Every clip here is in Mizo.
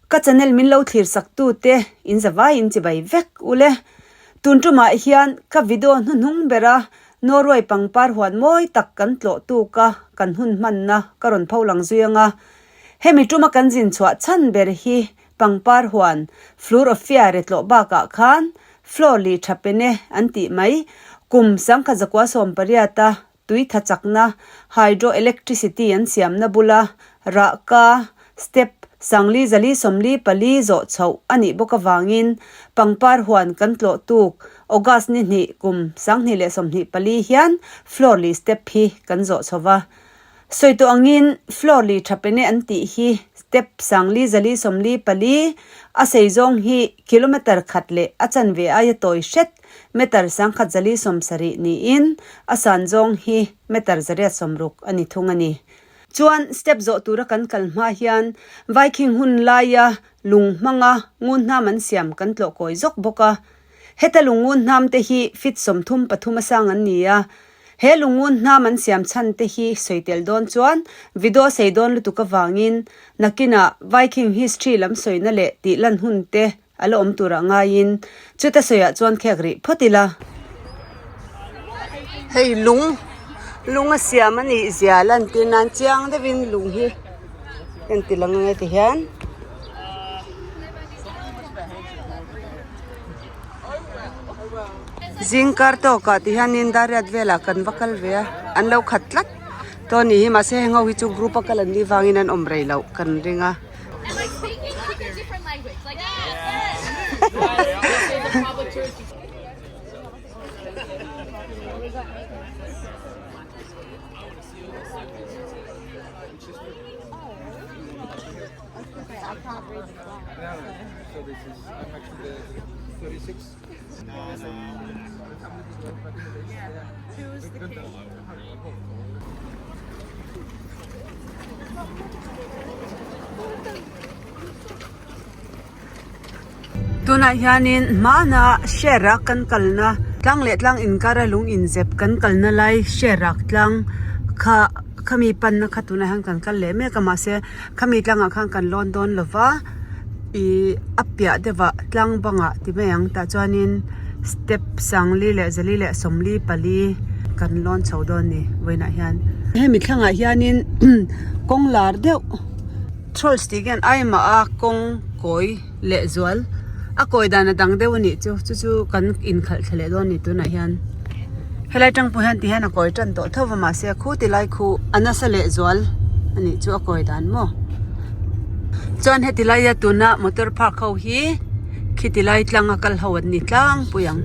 Ka channel min lo thlir sak tu te in zavai in chibai vek ule. Tun tumah hian ka video hnuhnung bera Norway pangpar huan mawi tak kan tlawh tuk a kan hun hmanna ka rawn pho lang zui anga. Hemi tuma kan zin chhuah chhan ber hi pangpar huan Fleur of Fiare tlawh bakah khan Floor li tha pene an tih mai kum 1918 a tui tha chakna hydro electricity an siamna bula rahka step sangli zali 44 zawh chhoh a nih bawk avangin pangpar huan kan tlawh tuk August ni hnih kum 2024 hian floor li step hi kan zawh chho va. Sawi tawh angin floor li tha pene an tih hi step sangli zali 44 a sei zawng hi kilometre khat leh a chanve aia tawi hret meter 1170 niin a san zawng hi meter 860 a ni thung a ni. Chuan step zawh tura kan kal hma hian Viking hun laia lung hmanga ngun hnam an siam kan tlawh kawi zawk bawk a. Heta lung ngun hnam te hi feet 33 a sang an ni a. He lung ngun hnam an siam chhan te hi sawi tel dawn chuan video sei dawn lutuk avangin nakinah Viking history lam sawina leh tih lan hun te a la awm turah ngaiin chuta sawiah chuan khek rih phawt ila. Hei lung lung a siam a nih zia lantir nan chiang deuhin lung hi en ti lang ang e ti hian. Zing kar tawkah ti hianin dariat velah kan va kal ve a an lo khat tlat tawh a nih hi mahse heng ho hi chu group a kal an nih vangin an awm rei loh kan ring a. Tunah hianin hmana share a kan kalna tlang leh tlang inkara lung inzep kan kalna lai share ah tlang kha khami panna kha tunah hian kan kal leh mek a mahse khami tlangah khan kan lawn dawn lo va ih a piah deuh ah tlang bangah ti mai ang tah chuanin step sangli leh zali leh 44 kan lawn chho dawn a ni vawiinah hian. Hemi thlangah hianin kawng lar deuh trolls tih khian aimah a kawng kawi leh zual a kawi dan a dang deuh a nih chu chu chu kan inkhalh thla leh dawn a ni tunah hian helai tang pawh hian ti hian a kawi tan tawh tho va mahse khu ti lai khu a nasa leh zual a nih chu a kawi dan maw chuan heti laia tuna motor park ho hi khiti lai tlang a kal ho an ni tlangpui ang.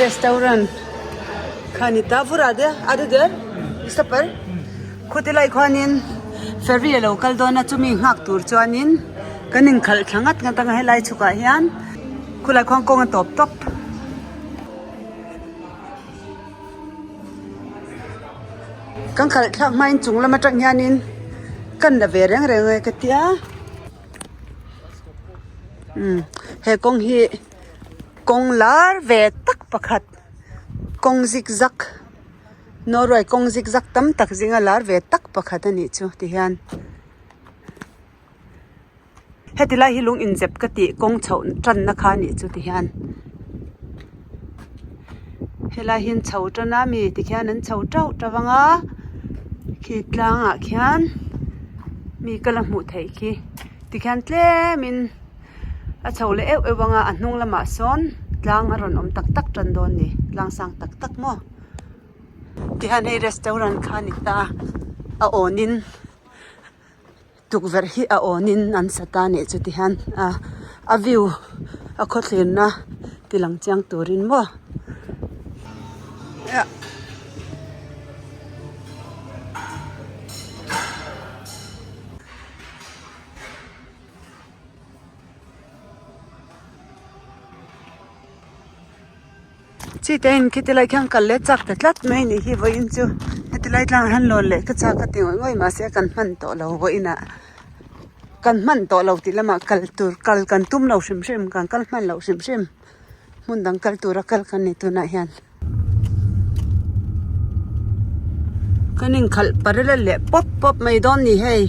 Restaurant kha ni ta vur a de a de der stopper khuti lai khuanin ferry a lo kal dawn a chumi nghak tur chuanin kan inkhalh thla ngat ngat anga helai chhukah hian khulai khuan kawng a tawp tawp. Kan khalh thlak hmain chung lam atang hianin kan la ve reng reng e ka tia. Umm he kawng hi kawng lar ve tak pakhat kawng zik zak Norway kawng zik zak tam tak zinga lar ve tak pakhat a nih chu ti hian heti lai hi lung inzep ka tih kawng chhoh tanna kha a nih chu ti hian helai hi an chho tan a mi tikhian an chho tauh tauh ang a khi tlangah khian mi ka la hmuh theih khi tikhian tlemin a chho leh euh euh ang a a hnung lamah sawn tlang a rawn awm tak tak tan dawn a ni tlang sang tak tak maw tihian hei restaurant kha a ni ta a awnin. Tukverh hi a awnin an sa ta nih chu tihian a a view a khawthlirna ti lang chiang turin maw Chi te in khi tilai khian kal leh chak ta tlat mai ni hi vawiin chu heti lai tlangah hian lawn leh ka chak a ti ngawih ngawih mahse kan hman tawh lo vawiinah kan hman tawh lo tih lamah kal tur kal kan tum lo hrim hrim kan kal hman loh hrim hrim hmun dang kal tura kal kan ni tunah hian. Kan inkhalh parallel leh pawp pawp mai dawn ni hei.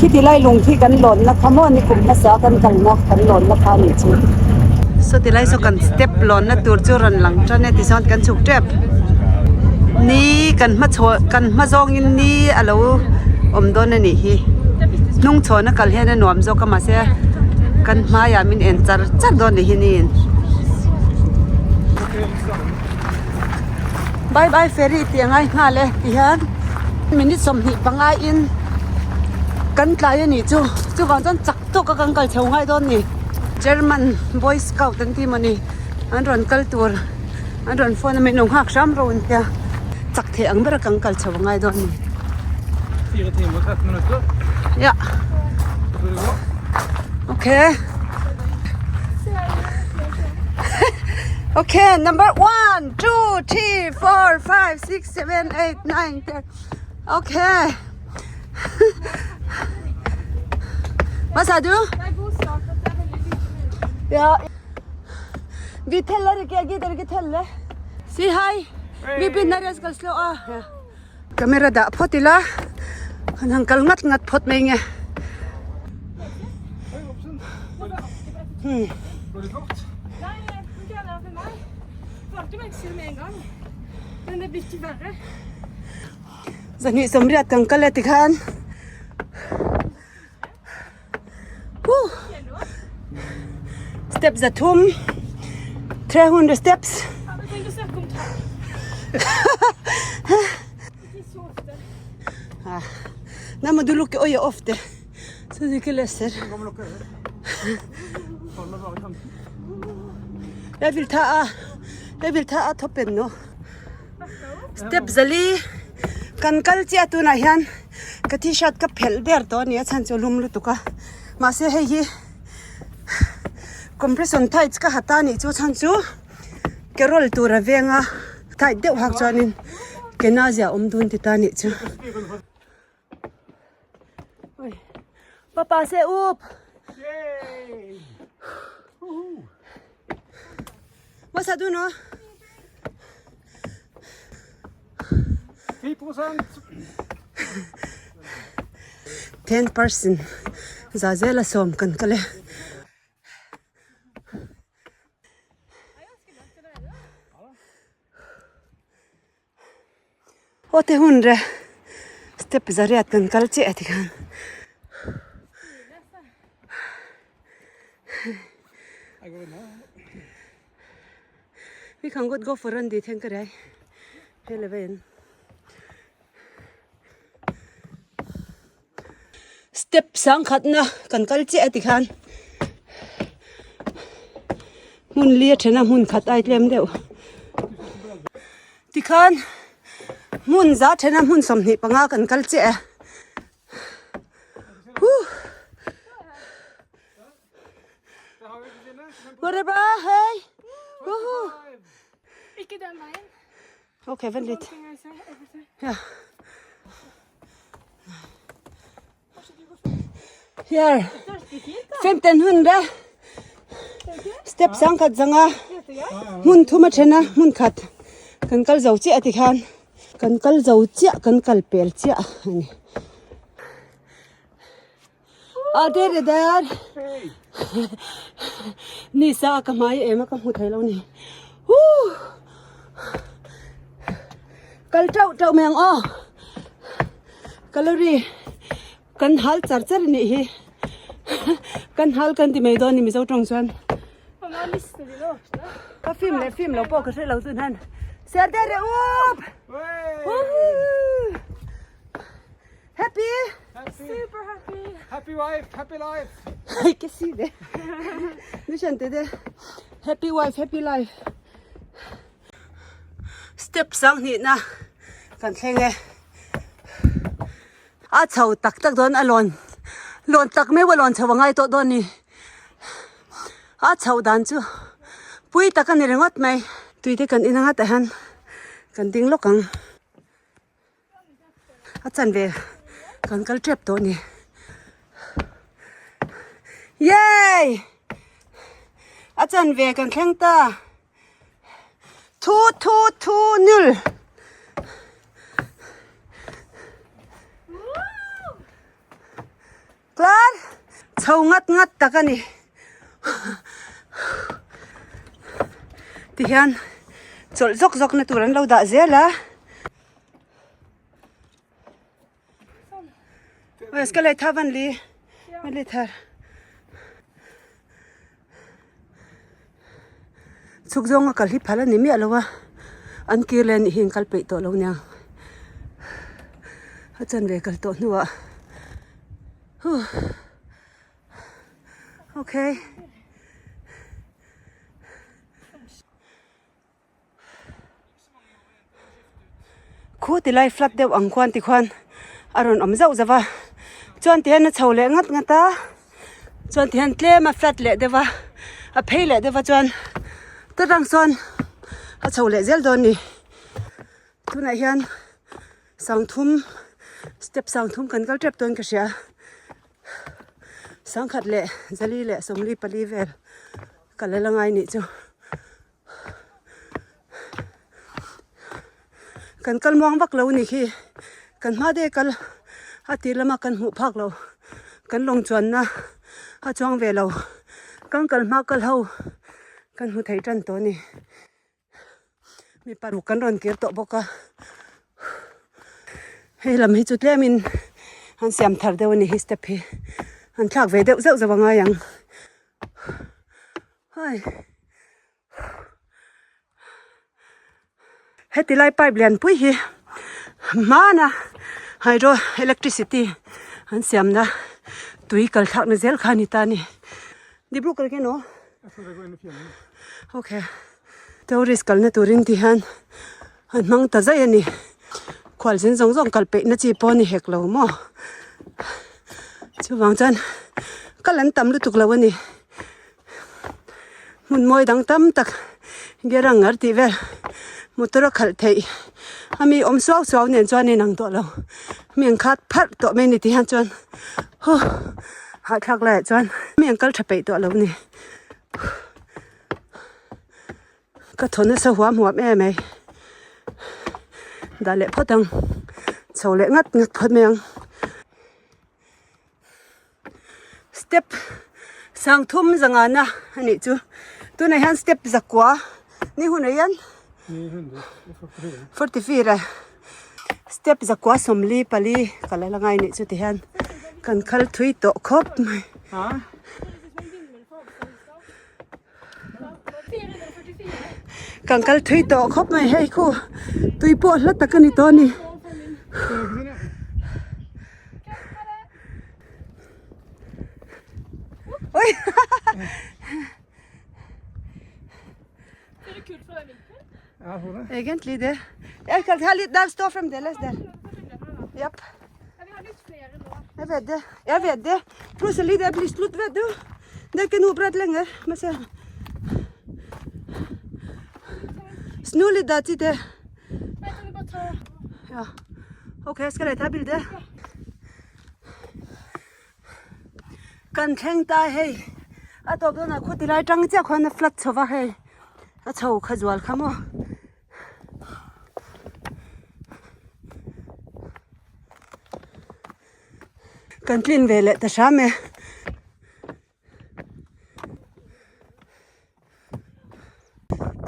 Khiti lai lung khi kan lawnna kha maw ni kum hmasa kan kalna kan lawnna kha a nih chu. Saw tilai saw kan step lawnna tur chu rawn lang tan e tichuan kan chhuk tep. Ni kan hma chhaw kan hma zawngin ni a lo awm dawn a nih hi. Hnung chhawna kal hian a nuam zawk a mahse kan hmaiah min en char char dawn a nih hi niin. Bye bye ferry tih a ngai nghal e ti hian minute 25 in kan tlai a nih chu chuvang chuan chak tawk a kan kal chho ngai dawn a ni German boy scout an ti mawni an rawn kal tur an rawn phone a min lo nghak hram ro an tia chak theih ang ber a kan kal chho a ngai dawn a ni. Ya okay okay number 1 2 3 4 5 6 7 8 9 10 okay Hva sa du? Ja. Vi teller ikke, jeg gidder ikke telle. Si hei. Vi begynner, jeg skal slå av. Ja. Camera dah phawt ila, kan han kal ngat ngat phawt mai nge. Hmm. Zahnih sawmriat kan kal e tikhan huh step zathum 300 steps Nå må du lukke øya ofte, så du ikke leser. Jeg vil ta av, jeg vil ta av toppen nå. Step zali kan kal chiah tunah hian ka t-shirt ka phelh der tawh a ni a chhan chu a lum lutuk a mahse hei hi compression tights ka ha ta a nih chu chhan chu ke roll tur a veng a tight deuh hak chuanin ke nazia awm dun ti ta a nih chu. Papa se up. Hva sa du nå? 10 prosent. 10 percent za zela sawm kan kal e. Aw te hun re step zariat kan kal chiah ti khan. Vi kan godt gå foran de tenker jeg hele veien. Step sang khatna kan kal chiah ti khan hmun li a then a hmun khat ai tlem deuh tikhan hmun za then a hmun 25 kan kal chiah e huh Går det bra? Hei! Woho! Ikke den veien. Ok, vent litt. Ja. Her. 1500. Step sangkhat zanga. Hmun thum a then a, hmun khat. Kan kal zo chiah tikhan. Kan kal zo chiah, kan kal pel chiah a ni. A der e der. Ni sa ka hmai em a ka hmu thei lo ni. Huu. Kal teuh teuh mai ang aw. Calorie kan hal char char a nih hi. Kan hal kan ti mai dawn ni Mizo tawng chuan. Ka film leh film lo pawh ka hre lo tun han. Ser der e up. Woohoo. Happy. Super happy. Happy wife, happy life. Ikke si det. Du kjente det. Happy wife, happy life. Step sang hnihna kan thleng e. A chho tak tak dawn a lawn lawn tak meuh a lawn chho a ngai tawh dawn ni. A chhoh dan chu pui tak a ni ringawt mai. Tui te kan in anga tah hian kan ding lawk ang. A chanve kan kal tep tawh a ni. Yay! A chanve kan thleng ta. Thu thu thu nul. Klar chho ngat ngat tak a ni. Tihian chawlh zawk zawk na tur an lo dah zel a. Ska lei tha van li van li thar. Chhuk zawnga kal hi phal a ni miah lo a, an kir leh anih hi an kal peih tawh lo nia. A chanve kal tawh hnuah huh okay. Khu ti lai flat deuh ang khuan ti khuan a rawn awm zauh zauh a chuan ti hian a chho leh ngat ngat a chuan ti hian tlem a flat leh deuh a a phei leh deuh a chuan ta tang sawn a chho leh zel dawn a ni tunah hian sangthum step sangthum kan kal tep dawn ka hria sangkhat leh zali leh sawmli pali vel ka la la ngai nih chu. Kan kal muang vak lo ni khi kan hma deuh kal a tir lama kan hmuh phak lo kan lawng chuanna a chuang ve lo kan kal hma kal ho kan hmu thei tan tawh a ni mi paruk kan rawn kir tawh bawk a hei lam hi chu tlemin an siam thar deuh a ni hi step hi an thlak ve deuh zeuh zeuh a ngai ang. Hai. Heti lai pipe lian pui hi hmana hydro electricity an siamna tui kal thlakna zel kha a ni ta a ni. Dibru kal nge no? Okay. Tourist kalna turin ti hian an hmang ta zai a ni. Khualzin zawng zawng kal peihna chi pawh a ni hek lo maw? Chuvang chuan kal an tam lutuk lo a ni. Hmun mawi dang tam tak gear ang ngar tih vel motor a khalh theih a mi awm suau suau nen chuan a inang tawh lo mi an khat pharh tawh mai a ni tih hian chuan huh hahthlak laiah chuan mi an kal tha peih tawh lo a ni ka thaw nasa huam huam em mai dah leh phawt ang chho leh ngat ngat phawt mai ang. Step sang thum zangana a nih chu tunah hian step zakua ni hunah hian forty feet a step zakua sawmli pali ka la la ngai nih chu tihian kan khal thui tawh khawp mai. Kan kal thui tawh khawp mai hei khu tui pawh hla tak a ni tawh a ni. Oi Egentlig det. Jeg kan ta litt der stå fremdeles der. Japp. Jeg vet det. Jeg vet det. Plutselig det blir slutt, vet du. Det er ikke noe brett lenger. Men se. Snu litt da, Tite. Ja. Ok, skal jeg ta bilde? Kan thleng ta hei. A tawp dawnah khuti lai tang chiah khuan a flat chho va hei. A chho kha zual kha maw. Kan tlin ve leh ta hram e.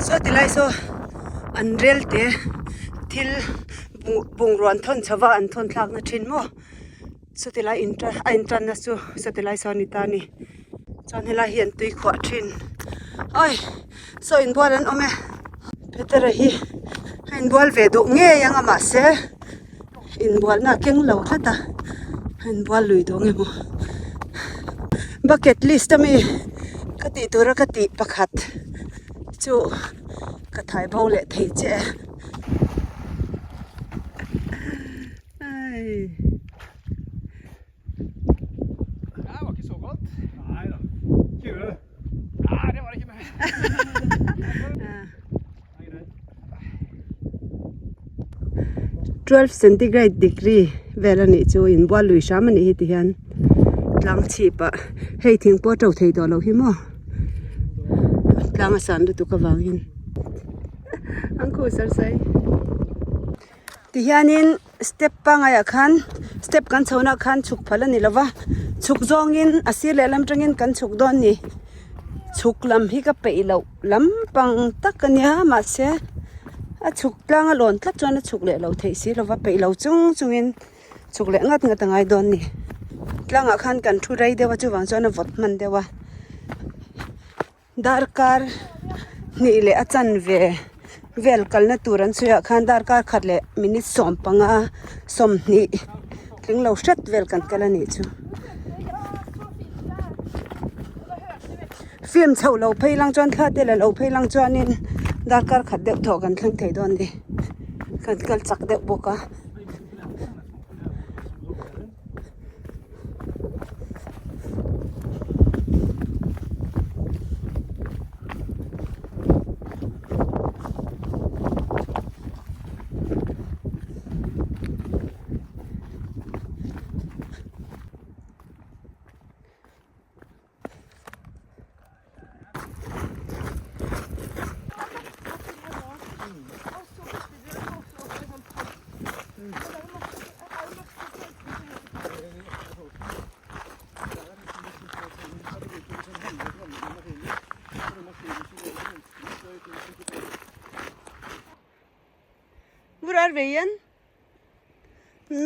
Saw ti lai saw an rel te thil bungrua an thawn chho va an thawn thlak na thin maw sawti lai in a in tan na chu sawti lai saw a ni ta a ni chuan helai hi an tui khuah thin awi saw inbual an awm e Petera hi a inbual ve duh ngei ang a mahse inbualna a keng lo tlat a. An bual lui dawn emaw bucket list ami ka tih tura ka tih pakhat chu ka thai bo leh thei che ai. 12 centigrade degree vel a nih chu inbual lui hram a nih hi ti hian tlang chhip ah hei thing pawh a to thei tawh loh hi maw tlang a san lutuk avangin an khuh sar sai ti hianin step pangaiah khan step kan chho nah khan chhuk phal a ni lova chhuk zawngin a sir lehlam atangin kan chhuk dawn a ni chhuk lam hi ka peih loh lampang tak a nia mahse a chhuk tlang a lawn tlat chuan a chhuk leh loh theih si lova peih lo chung chungin chhuk leh ngat ngat a ngai dawn a ni tlangah khan kan thu rei deuh a chuvang chuan a vawt hman deuh a. Darkar hnih leh a chanve vel kalna tur an chhuiah khan darkar khat leh minute 15 20 tling lo hret vel kan kal a nih chu. Film chhoh lo phei lang chuan thla te la lo phei lang chuanin darkar khat deuh thawh kan thleng thei dawn a ni. Kan kal chak deuh bawk a. Hvor er veien?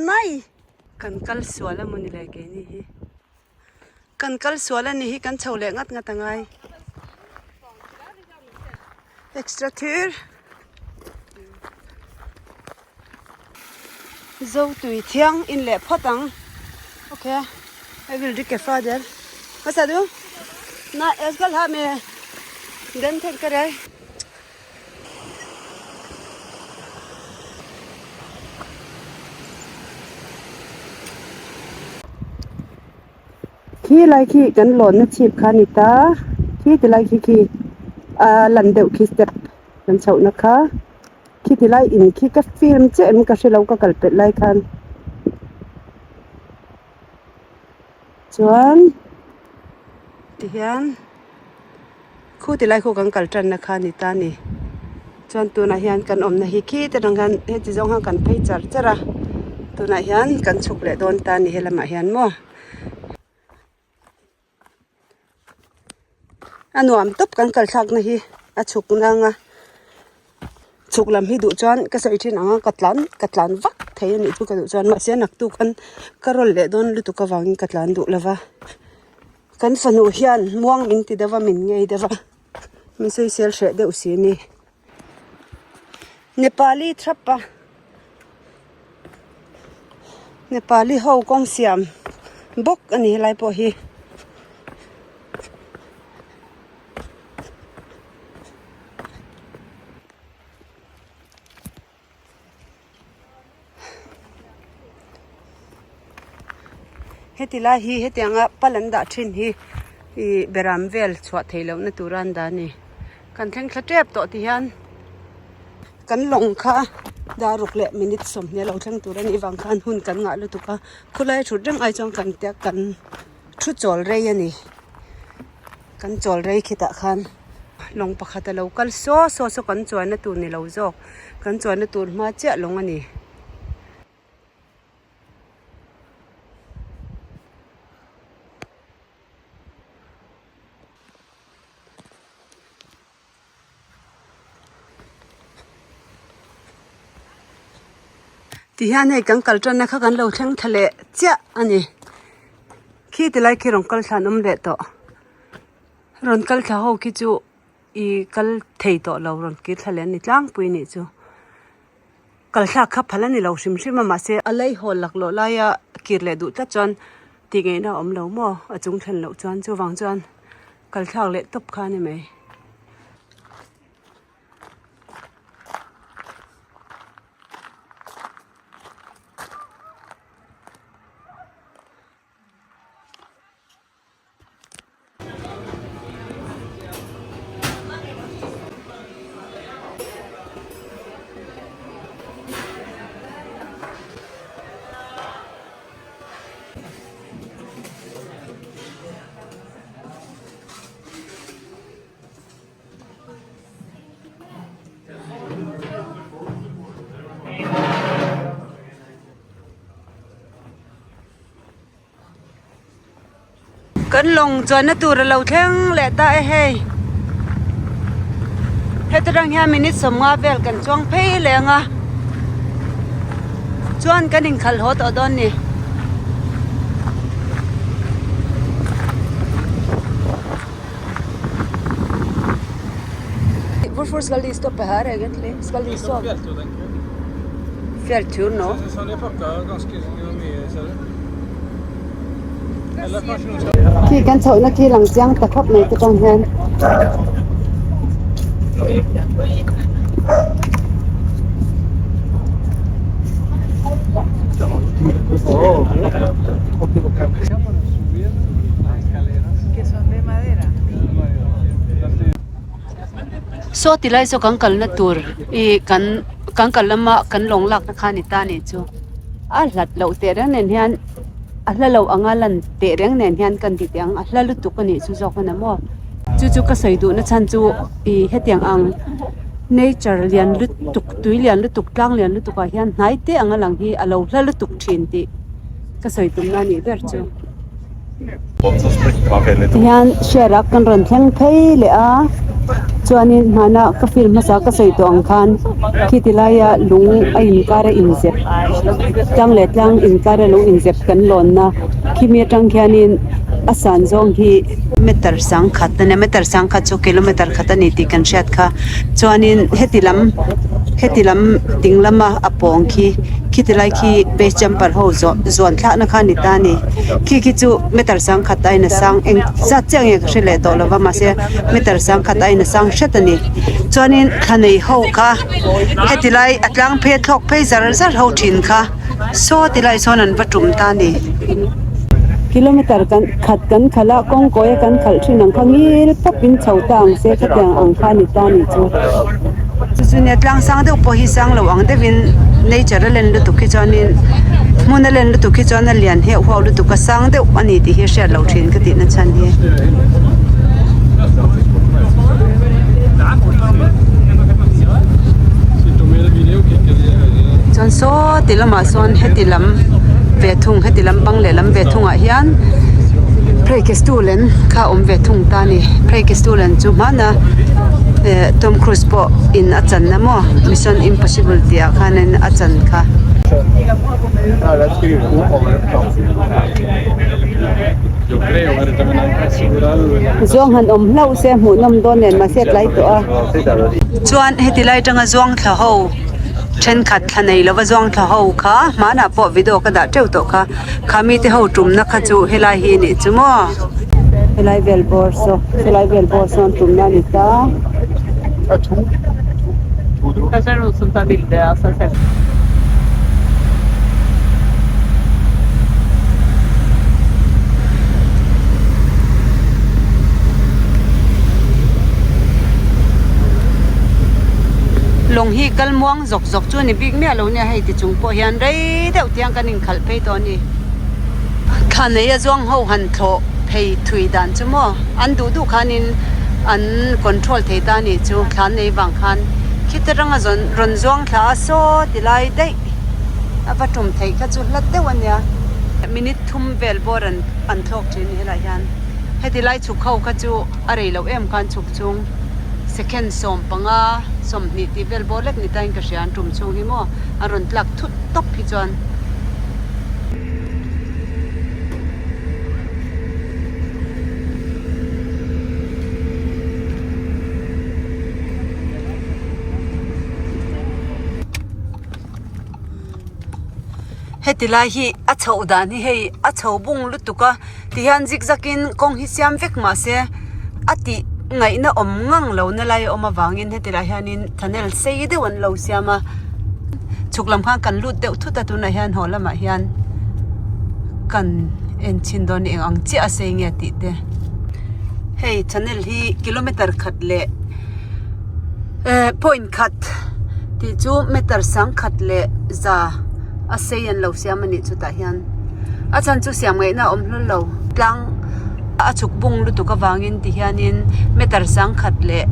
Nei! Kan kal sual a mawni le keini hi. Kan kal sual a ni hi kan chho leh ngat ngat a ngai. Extra thir. Zo tui thiang in leh phawt ang. Okay. I will drink a father. Hmasa du? Na, jeg skal ha med den tenker jeg. Khi lai khi kan lawnna chhip kha a ni ta khi ti lai khi khi a lan deuh khi step kan chhohna kha khi ti lai in khi ka film chiah em ka hrelo ka kal pelh lai khan chuan tihian. Khu ti lai khu kan kal tanna kha a ni ta a ni. Chuan tunah hian kan awmna hi khi te rang hian heti zawng hian kan phei char char a tunah hian kan chhuk leh dawn ta a ni helamah hian maw. A nuam tawp kan kal thlakna hi a chhuk nang a chhuk lam hi duh chuan ka sawi thin ang a ka tlan ka tlan vak thei a nih chu ka duh chuan mahse naktuk khan ka rawn leh dawn lutuk avangin ka tlan duh lova. Kan fanu hian muang min ti deuh a, min ngei deuh a, min sawisel hreh deuh si a ni. Nepali thrap a, Nepali ho kawng siam bawk a ni helai pawh hi. Heti lai hi hetianga pal an dah thin hi ih beram vel chhuah theih lohna tura an dah a ni. Kan thleng thla tep tawh ti hian kan lawng kha dar ruk leh minute 20 a lo thleng tur a nih vang khan hun kan ngah lutuk a khawlai thut reng ai chuan kan tia kan thu chawl rei a ni. Kan chawl rei khitah khan lawng pakhat a lo kal saw saw saw kan chuanna tur ni lo zawk kan chuanna tur hma chiah lawng a ni. Tihian hei kan kal tanna kha kan lo thleng thla leh chiah a ni khi ti lai khi rawn kal thla an awm leh tawh rawn kal thla ho khi chu ih kal thei tawh lo rawn kir thla leh an ni tlangpui anih chu. Kal thlak kha phal a ni lo hrim hrim a mahse a lei hawl laklawh laia kir leh duh tlat chuan tih ngaihna a awm lo maw a chung thlen loh chuan chuvang chuan kal thlak leh tawp kha a ni mai. Kan lawng chuanna tur a lo thleng leh ta e hei heti rang hian minute sawmnga vel kan chuang phei leh ang a chuan kan inkhalh haw tawh dawn a ni. Hvorfor skal de stoppe her egentlig? Skal de sove? Fjelltur nå? Khi kan chhohna khi lang chiang ta khawp mai te tang hian. Saw ti lai saw kan kalna tur ih kan kan kal lama kan lawng lakna kha a ni ta a nih chu a hlat loh teh reng nen hian a hla loh anga lan teh reng nen hian kan ti teh ang a hla lutuk a nih chu zawk a ni maw chu chu ka sawi duhna chhan chu ih hetiang ang nature lian lutuk tui lian lutuk tlang lian lutuk ah hian hnai te anga lang hi a lo hla lutuk thin tih ka sawi tumna a nih ber chu. Tihian share ah kan rawn thleng phei leh a chuanin hmana ka film hmasa ka sawi tawh ang khan khi ti laia lung a inkar a inzep tlang leh tlang inkar a lung inzep kan lawn na khimi atang khianin a san zawng hi meter sangkhat a nia meter sangkhat chu kilometer khat a ni tih kan hriat kha chuanin heti lam heti lam ding lama a pawng khi khiti lai khi base jumper ho zawh zuan thlakna kha a ni ta a ni. Khi khi chu meter sangkhat aiin a sang eng zat chiah nge ka hre leh tawh lova mahse meter sangkhat aiin a sang hret a ni. Chuanin thla nei ho kha heti lai a tlang phei a thlawk phei zar zar ho thin kha saw ti lai sawn an va tum ta a ni. Kilometer kan khat kan khalh a kawng kawi a kan khalh thin ang kha ngil pawp in chho ta ang se khatiang ang kha a ni ta a nih chu. Chu chu nia tlang sang deuh pawh hi sang lo ang deuhin nature a len lutuk hi chuanin hmun a len lutuk hi chuan a lian heuh huau lutuk a sang deuh a ni tih hi hriat loh thin ka tihna chhan hi. Chuan saw ti lamah sawn heti lam ve thung heti lam bang leh lam ve thungah hian Preikestolen kha a awm ve thung ta a ni Preikestolen chu hmana eh Tom Cruise pawh in a chan na maw Mission Impossible tih ah khanin a chan kha. Zuang han awm hlauh se hmuhnawm dawn nen mahse a tlai tawh a. Chuan heti lai atanga zuang thla ho thenkhat thla nei lova zuang thla ho kha hmanah pawh video ka dah teuh tawh kha kha mite ho tumna kha chu helai hi nih chu maw. Helai vel bawr saw helai vel bawr sawn tumna a ni ta. Lawng hi kal muang zawk zawk chu a ni bik miah lo nia hei ti chung pawh hian rei deuh tiang kan inkhalh phei tawh a ni. Thla nei a zuang ho han thlawh phei thui dan chu maw an duh duh khanin an control thei ta a nih chu thla nei vang khan khita ranga zawn rawn zuang thla a saw ti lai daih a va tum theih kha chu hlat deuh a nia. Minute thum vel bawr an an thlawk thin helai hian heti lai chhuk ho kha chu a rei loh em khan chhuk chung second 15 20 tih vel bawr lek ni tain ka hria an tum chhung hi maw an rawn tlak thut tawp hi chuan. Heti lai hi a chho. chhoh dan hi hei a chho bung lutuk a tihian zig zag in kawng hi siam vek mahse a tih ngaihna awm ngang lo na lai a awm avangin heti lai hianin tunnel sei deuh an lo siam a chhuk lam khan kan lut deuh thut a tunah hian haw lamah hian kan en chhin dawn eng ang chiah a sei nge tih te hei tunnel hi kilometer khat leh eh point khat tih chu meter sangkhat leh za a sei an lo siam a nih chutah hian a chhan chu siam ngaihna a awm hlawl lo tlang a chhuk bung lutuk avangin ti hianin meter sangkhat leh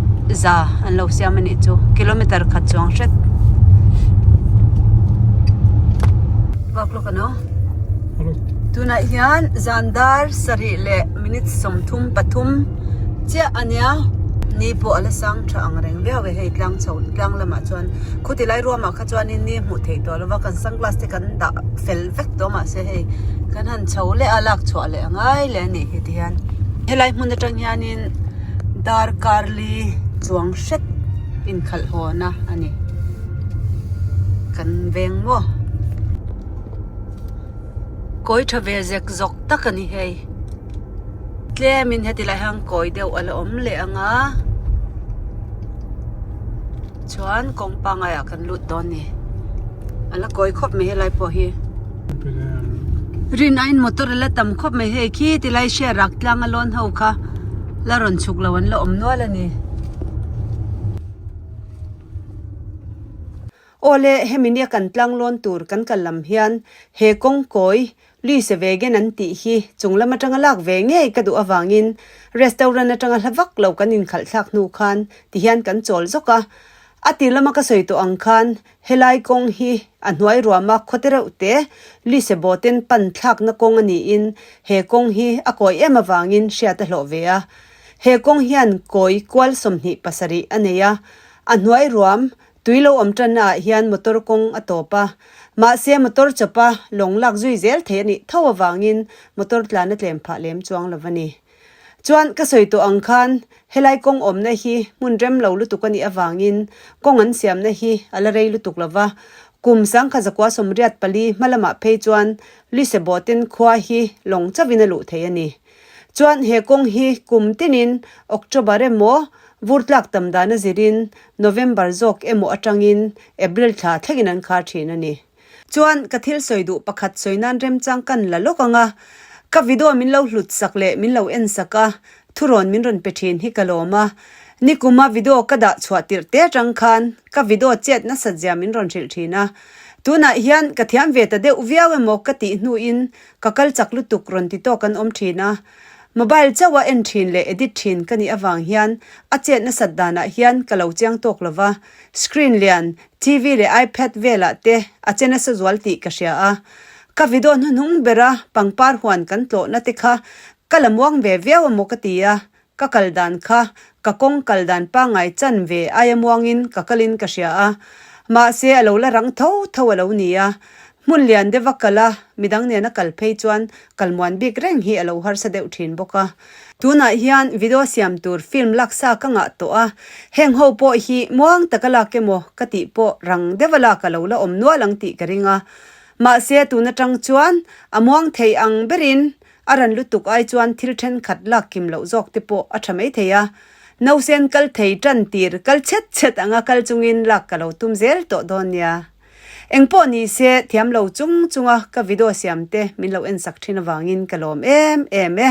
za an lo siam a nih chu kilometer khat chuang hret vak lawk ano tunah hian zan dar sarih leh minute 33 chiah a nia ni pawh a la sang tha ang reng viau e hei tlang chho tlang lamah chuan khuti lai ruamah kha chuanin ni hmuh theih tawh lova kan sunglass te kan dah fel vek tawh mahse hei kan han chho leh a lak chhuah leh a ngai leh a nih hi tihian helai hmun atang hianin darkar li chuang hret inkhalh hawn a a ni kan veng maw kawi tha ve zek zawk tak a ni hei tlemin heti lai hian kawi deuh a la awm leh ang a chuan kawng pangai ah kan lut dawn a ni a la kawi khawp mai helai pawh hi rin aiin motor a la tam khawp mai hei khi tilai hriat rak tlang a lawn ho kha la rawn chhuk lo an la awm nual a ni. Awle hemi nia kan tlang lawn tur kan kal lam hian he kawng kawi Lui se ve gen an tih hi chung lam atanga lak ve ngei ka duh avangin restaurant atanga hla vak lo kan inkhalh thlak hnu khan tihian kan chawl zawk a. A ti lama ka sawi tawh ang khan helai kawng hi a hnuai ruama khawte reuh te lui se bawten pan thlakna kawng a niin he kawng hi a kawi em avangin hriat a hlawh ve a. He kawng hian kawi kual 27 a nei a, a hnuai ruam Tui lo awm tanna ah hian motor kawng a tawp a, mahse motor chawpa lawng lak zui zel thei a nih tho avangin motor tlan a tlem phah lem chuang lo a ni. Chuan ka sawi tawh ang khan helai kawng awmna hi hmun rem lo lutuk a nih avangin kawng an siamna hi a la rei lutuk lo va, kum 1984 hma lamah phei chuan Lyseboten khua hi lawng chauhin a luh thei a ni. Chuan he kawng hi kum tinin October emaw vur tlak tam dan a zirin November zawk emaw atangin April thla thlengin an khar thin a ni. Chuan ka thil sawi duh pakhat sawi nan remchang kan la lawk ang a, ka video min lo hlut sak leh min lo en sak a, thurawn min rawn pe thin hi ka lawm a. Nikuma video ka dah chhuah tirh te atang khan ka video chet nasat zia min rawn hrilh thin a. Tunah hian ka thiam ve ta deuh viau emaw ka tih hnuin Ka kal chak lutuk rawn ti tawk an awm thin a, mobile chauh a en thin leh edit thin ka nih avang hian a chet nasat danah hian ka lo chiang tawk lo va, screen lian, TV leh iPad velah te a che nasa zual tih ka hria a. Ka video hnuhnung bera pangpar huan kan tlawhna te kha ka la muang ve viau emaw ka ti a, ka kal dan kha ka kawng kal dan pangngai chan ve aia muangin ka kalin ka hria a, mahse a lo la rang tho tho a lo ni a, hmun lian deuh a kal a, midang nena kal phei chuan kal muan bik reng hi a lo harsa deuh thin bawk a. Tunah hian video siam tur film laksa ka ngah tawh a, heng ho pawh hi muang taka lak emaw ka tih pawh rang deuh a lak a lo la awm nual ang tih ka ring a, mahse tun atang chuan a muang thei ang berin A ran lutuk ai chuan thil thenkhat lak kim loh zawk te pawh a tha mai thei a, nausen kal thei tan tir kal chhet chhet anga kal chungin lak ka lo tum zel tawh dawn nia. Engpawh ni se thiam lo chung chunga ka video siam te min lo en sak thin avangin ka lawm em em e.